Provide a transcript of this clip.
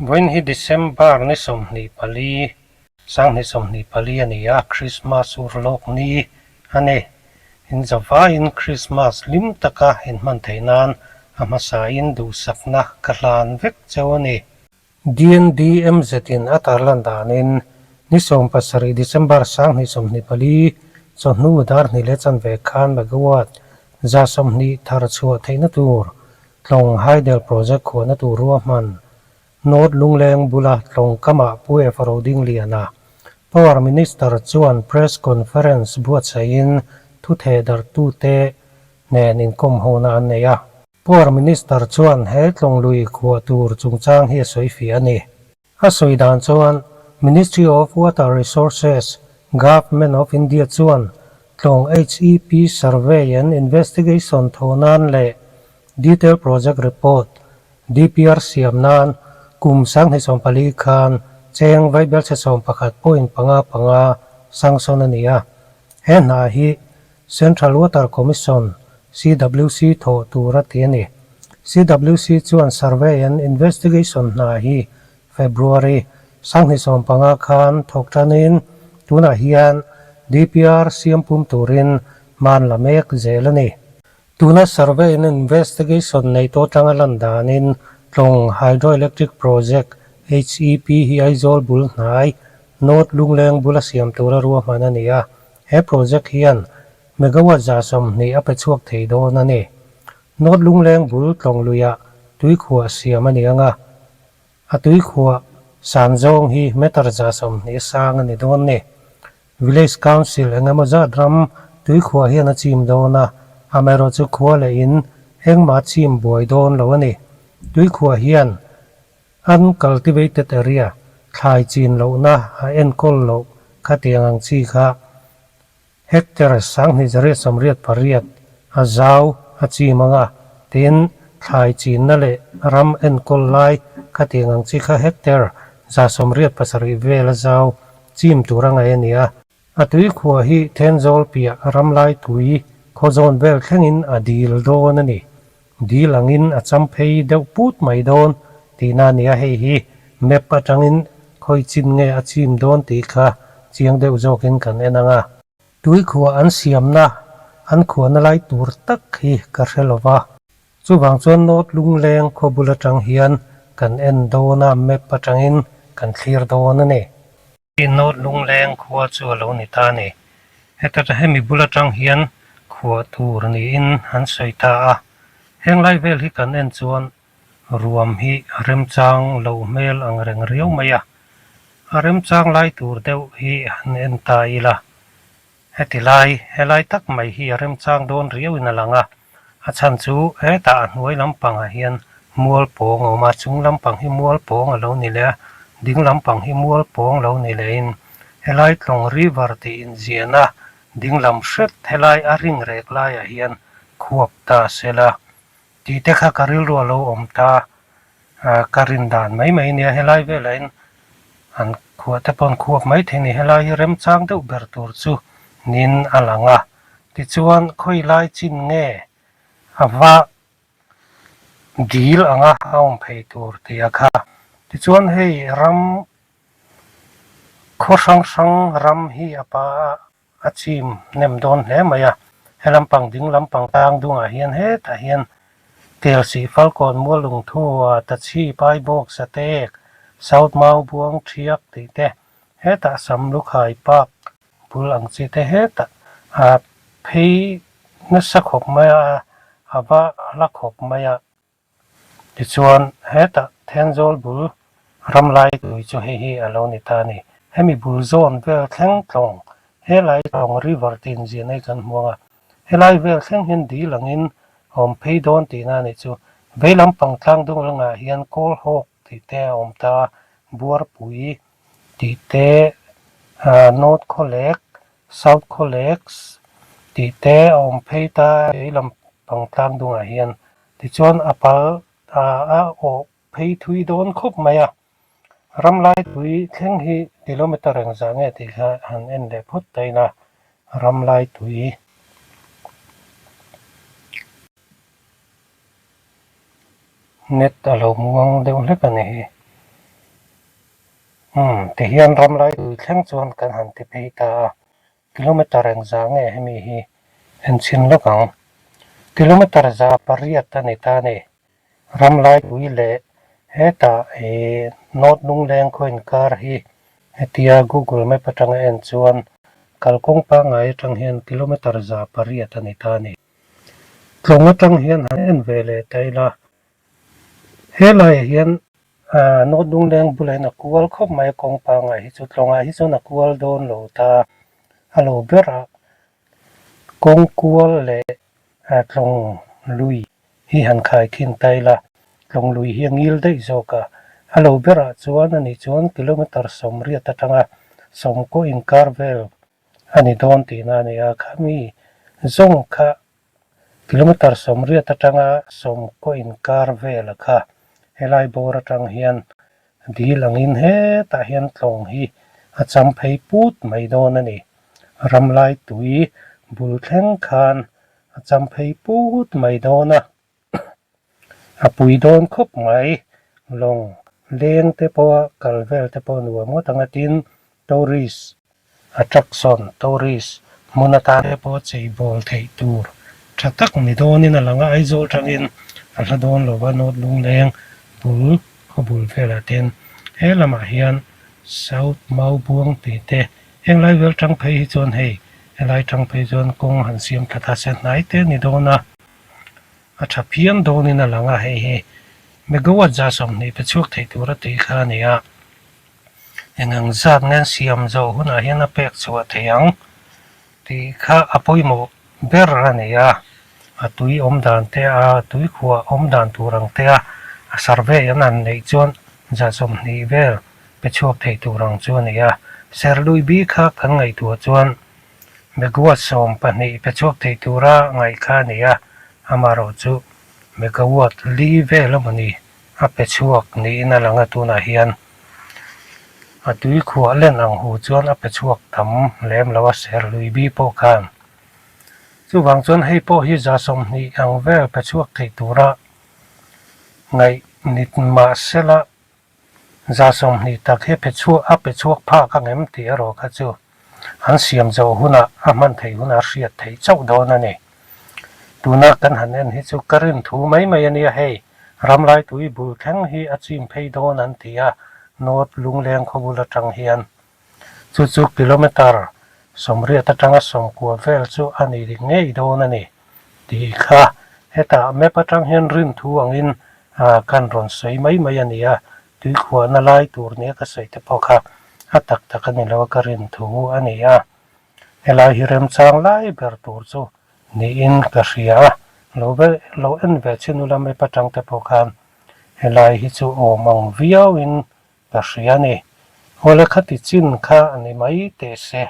Vawiin hi December ni 24, 2024 a ni a, Krismas urlawk ni a ni. In zavaiin Krismas hlim taka inhman theih nan a hmasain duhsakna ka hlan vek cheu a ni. DNDMZ in a tarlan danin ni 17 December 2024 chawhnu dar hnih leh chanve khan megawatt 120 thar chhuah theihna tur Tlawng Hydel Project khuahna tur ruahman North Lungleng bula Tlawng kamah Pu Efa Rodingliana, Power Minister chuan Press Conference buatsaihin thutheh darhtute nen inkawm hona an nei a. Power Minister chuan he tlawng lui khuah tur chungchang hi a sawi fiah a ni. A sawi dan chuan Ministry of Water Resources, Government of India chuan tlawng HEP Survey and Investigation thaw nan leh Detail Project Report, DPR, siam nan kum 2014 khan cheng vaibelchhe 11.55 sanction a ni a. He hna hi Central Water Commission, CWC, thawh tur a ti a ni. CWC chuan survey and investigation hna hi February 2015 khan thawk tanin tunah hian DPR siam pum turin hman la mek zel a ni. Tuna survey and investigation nei tawh atanga lan danin Tlawng Hydroelectric Project, HEP, hi Aizawl bul hnai, North Lungleng bula siam tura ruahman a ni a. He project hian megawatt 120 a pe chhuak thei dawn a ni. North Lungleng bul tlawng luiah tuikhuah siam a ni ang a, a tuikhuah san zawng hi meter 120 sang a ni dawn ni. Village Council eng emaw zat ram tuikhuah hian a chim dawn a, amaherawhchu khua leh in engmah chim buai dawn lo a ni. Tuikhuah hian Uncultivated area, thlai chin lohna a enkawl loh khatiang ang chi kha hectare 28.8 a zau a chim ang a, tin, thlai chinna leh ram enkawl lai khatiang ang chi kha hectare 187 vel a zau chim tur a ngaih a ni a. A tui khua hi Thenzawl piah ramlai tui khaw zawn vel thlengin a dil dawn a ni. Dil angin a cham phei deuh put mai dawn tihna a ni a, hei hi map atangin khawi chin nge a chim dawn tih kha chiang deuh zawkin kan en ang a. Tui khua an siamna an khuahna lai tur tak hi ka hre lo va. Chuvang chuan North Lungleng khaw bul atang hian kan en dawn a, map atangin kan thlir dawn a ni. North Lungleng khua chu a lo ni ta a ni. Heta hemi bul atang hian khuah tur niin an sawi ta a. Heng lai vel hi kan en chuan ruam hi a remchang loh hmel ang reng riau mai a. A remchang lai tur deuh hi han en ta ila. Heti lai, helai tak mai hi a remchang dawn riauin a lang a, a chhan chu hetah a hnuai lampangah hian mual pawng a awm a, chung lampang hi mual pawng a lo ni leh a, ding lampang hi mual pawng lo ni lehin helai Tlawng River tih inziahna ding lam hret helai a ring rek laiah hian khuap ta sela tih te kha ka rilru a lo awm ta. Ka rin dan mai mai nia helai velah in an khuah te pawh an khuak mai thei a ni helai hi remchang deuh ber tur chu niin a lang a tichuan khawi lai chin nge a va dil anga a awm phei tur tih a kha tichuan hei ram khaw hrang hrang ram hi a pa a. A chim nem dawn hle mai a, he lampang ding lampang tlang dungah hian hetah hian Telsih Falkawn Muallung Thua Tachhi Paibawk Satek South Maubuang Thiak tih te hetah Samlukhai Park bul ang chi te hetah a phei nasa khawp mai a, a va hla khawp mai a. Tichuan, hetah Thenzawl bul ramlai tui chu hei hi a lo ni ta a ni. Hemi bul zawn vel thleng tlawng, helai tlawng river tih inziahna hi kan hmu ang a. Helai vel thleng hian dil angin a awm phei dawn tihna a nih chu. Vei lampang tlang dung langah hian Kawlhawk tih te a awm ta a, Buarpui tih te, North Khawlek, South Khawlek tih te a awm phei ta a, vei lampang tlang dungah hian. Tichuan a pal a awh phei thui dawn khawp mai a, ramlai tui thleng hi kilometer engzah nge tih kha han en leh phawt ta ila, ramlai tui net a lo muang deuh hlek a ni hi. Umm tihian ramlai tui thleng chuan kan han ti phei ta a, kilometre engzah nge hemi hi en chhin lawk ang. Kilometre 108 a ni ta a ni. Ramlai tui leh hetah ih North Lungleng khaw inkar hi hetia Google Map atanga en chuan kalkawng pangngai atang hian kilometre 108 a ni ta a ni. Tlawng atang hian han en ve leh ta ila, helaiah hian North Lungleng bulah hian a kual khawp mai a kawng pangngai hi chu tlawngah hi chuan a kual dawn lo ta a lo berah kawng kual leh tlawng lui hi han khai khin ta ila tlawng lui hi a ngil daih zawk a, a lo berah chuan ani chuan kilometre 80 atanga 90 inkar vel a ni dawn tihna a ni a, khami zawng kha kilometre 80 atanga 90 inkar vela kha helai bawr atang hian dil angin hetah hian tlawng hi a cham phei put mai dawn a ni. Ramlai tui bul thleng khan a cham phei put mai dawn a. A pui dawn khawp mai. Lawng leng te pawha kal vel te pawh nuam ngawt ang a tin tourist attraction tourist hmun atan te pawh chei bawl theih tur tha tak ni dawnin a lang a, Aizawl tangin a hla dawn lo va North Lungleng bul khaw bul velah ten he lamah hian South Maubuang tih te henglai vel tang phei hi chuan hei helai tang phei chuan kawng han siam tha ta se hnai te a ni dawn a. A tha phian dawnin a lang a, hei hi megawatt 20 pe chhuak thei tura tih kha a ni a. Eng ang zat nge an siam zawh hunah hian a pek chhuah thei ang tih kha a pawimawh ber a ni a. A tui awm dan te a tui khuah awm dan tur ang te a a survey an han neih chuan 20 vel pe chhuak thei tur ang chu a ni a. Serlui bi kha kan ngaihtuah chuan Megawatt 12 pe chhuak thei tura ngaih kha a ni a, amaherawh chu megawatt li vel emaw ni a pe chhuak niin a lang a, tunah hian a tui khuah len ang hu chuan a pe chhuak tam lem lo a, Serlui bi pawh khan. Chuvang chuan hei pawh hi 20 ang vel pe chhuak thei tura ngaih nit mahsela 20 tak hi pe chhuak a pe chhuak phak ang em tih erawh kha chu an siam zawh hunah a hman theih hunah a hriat theih chauh dawn a ni. Tuna kan han en hi chu ka rin thu mai mai a nia hei, ramlai tui bul thleng hi a chim phei dawn an ti a, North Lungleng khawbul atang hian chu chu kilometre 80 atanga 90 vel chu a ni ngei dawn a ni. Tih kha hetah map atang hian rin thu angin kan rawn sawi mai mai a ni a, tuikhuahna lai tur nia ka sawi te pawh kha a tak tak a ni lo a ka rin thu a ni a. Helai hi remchang lai ber tur chu niin ka hria a, lo ve lo en ve chin ula map atang te pawh khan helai hi chu awm ang viauin ka hria a ni. Awle khati chin kha a ni mai teh se.